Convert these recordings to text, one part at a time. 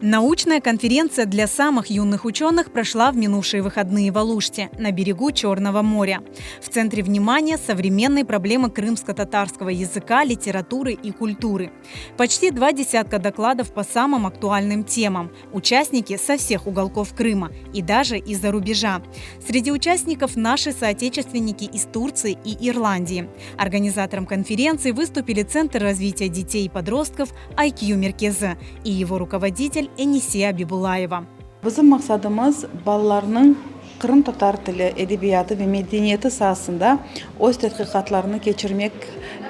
Научная конференция для самых юных ученых прошла в минувшие выходные в Алуште, на берегу Черного моря. В центре внимания современные проблемы крымско-татарского языка, литературы и культуры. Почти два десятка докладов по самым актуальным темам. Участники со всех уголков Крыма и даже из-за рубежа. Среди участников наши соотечественники из Турции и Ирландии. Организатором конференции выступили Центр развития детей и подростков IQ Merkezi и его руководитель Энисия Бибулаева. Bizim maqsadımız, balalarnıñ qırımtatar tili, edebiyatı ve medeniyeti saasında öz tedqiqatlarını keçirmek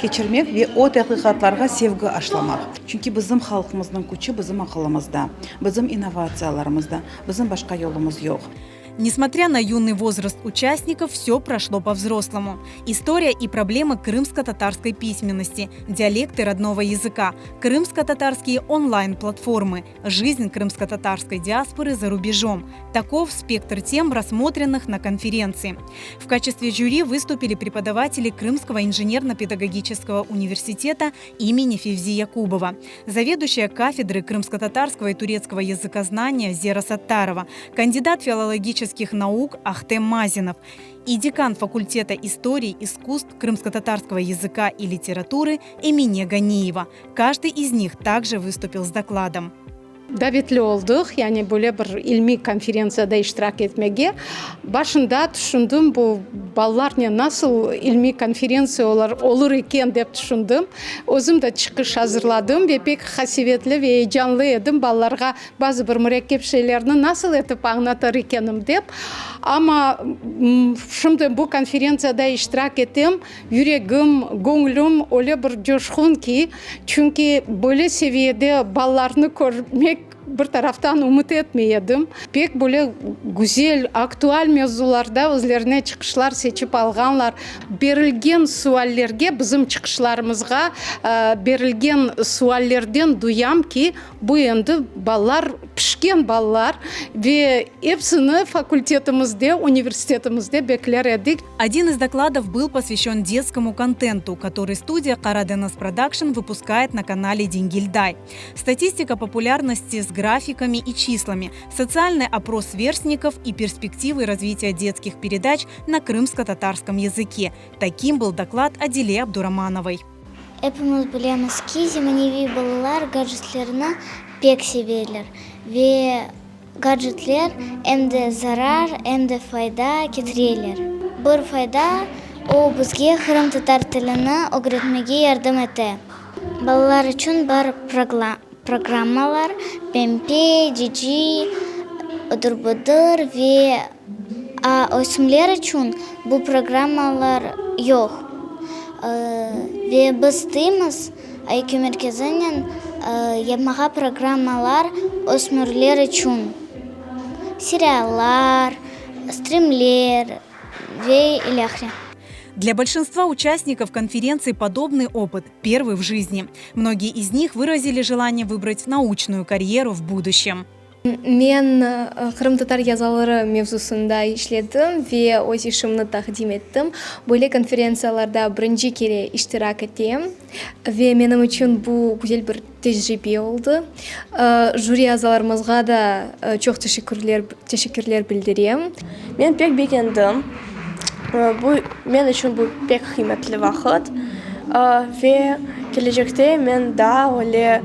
keçirmek ve o tedqiqatlarğa sevgi aşlamaq. Çünki bizim halqımıznıñ küçü bizim aqılımızda, bizim innovatsiyalarımızda, bizim başqa yolumız yoq. Несмотря на юный возраст участников, все прошло по-взрослому. История и проблемы крымско-татарской письменности, диалекты родного языка, крымско-татарские онлайн-платформы, жизнь крымско-татарской диаспоры за рубежом. Таков спектр тем, рассмотренных на конференции. В качестве жюри выступили преподаватели Крымского инженерно-педагогического университета имени Февзи Якубова, заведующая кафедры крымско-татарского и турецкого языкознания Зера Саттарова, кандидат филологических наук Ахтем Мазинов и декан факультета истории, искусств, крымско-татарского языка и литературы Эмине Ганиева. Каждый из них также выступил с докладом. Davetli oldıq, yani böyle bir ilmiy konferentsiyada iştirak etmege. Başında tüşündim, bu balalarnen nasıl ilmiy konferentsiya olar olur eken dep tüşündim. Özüm de çıqış azırladım ve pek qasevetli ve eyecanlı edim, balalarğa bazı bir mürekkep şeylerni nasıl etip añlatır ekenim dep. Amma şimdi bu konferentsiyada iştirak etem, Yüregim, göñlüm öyle bir coşqun ki, çünki böyle seviyede balalarnı körmek bir taraftan ümüt etmey edim. Pek böyle güzel, aktual mevzularda özlerine çıqışlar seçip alğanlar. Berilgen suallerge, bizim çıqışlarımızğa berilgen suallerden duyam ki, bu endi balalar, pişken balalar ve epsini fakultetimizde, universitetimizde bekler edik. Один из докладов был посвящен детскому контенту, который студия «Караденес Продакшн» выпускает на канале «Денгильдай». Статистика популярности с графиками и числами, социальный опрос сверстников и перспективы развития детских передач на крымско-татарском языке. Таким был доклад Адиле Абдурамановой. Epimiz bilemiz ki, zemaneviy balalar gadjetlerni pek seveler ve gadjetler em de zarar, em de fayda ketireler. Bir fayda, o bizge qırımtatar tilini ögretmege yardım ete. Balalar içün bar programmalar, Pempe, Cici, Odır-budır ve a ösümler içün bu programmalar yoq. Ve biz isteymiz IQ merkezinen yapmağa programmalar ösmürler içün, seriallar, strimler ve ilâhre. Для большинства участников конференции подобный опыт первый в жизни. Многие из них выразили желание выбрать научную карьеру в будущем. Men qırımtatar yazaları mevzusında işledim ve öz işimni taqdim ettim. Böyle konferentsiyalarda birinci kere iştirak etem ve menim içün bu güzel bir tecribe oldı. Jüri azalarımızğa da çoq teşekkürler teşekkürler bildirem. Men pek begendim. Bu, men içün bu pek qıymetli vaqıt. Ve kelecekte men daa öyle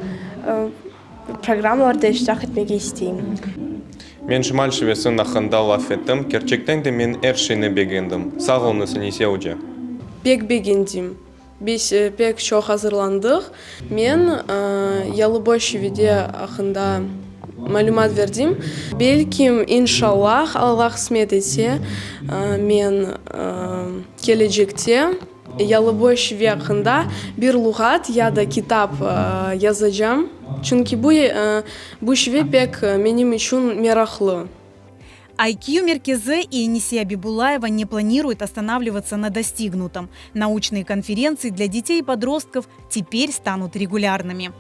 Programmalarda iştirak etmege isteyim. Men şimal şivesiniñ aqqında laf ettim, kerçekten de men er şeyni begendim. Sağ oluñız, Enise oca. Pek begendim. Biz pek çoq azırlandıq. Men Yalıboy şivede aqqında malümat berdim. Belkim, inşallah, Alla qısmet etse, men kelecekte Yalıboy şive aqqında bir luğat ya da kitap yazacam, çünki bu bu şive pek menim içün meraqlı. IQ merkezi и Enise Abibulayeva не планируют останавливаться на достигнутом. Научные конференции для детей и подростков теперь станут регулярными.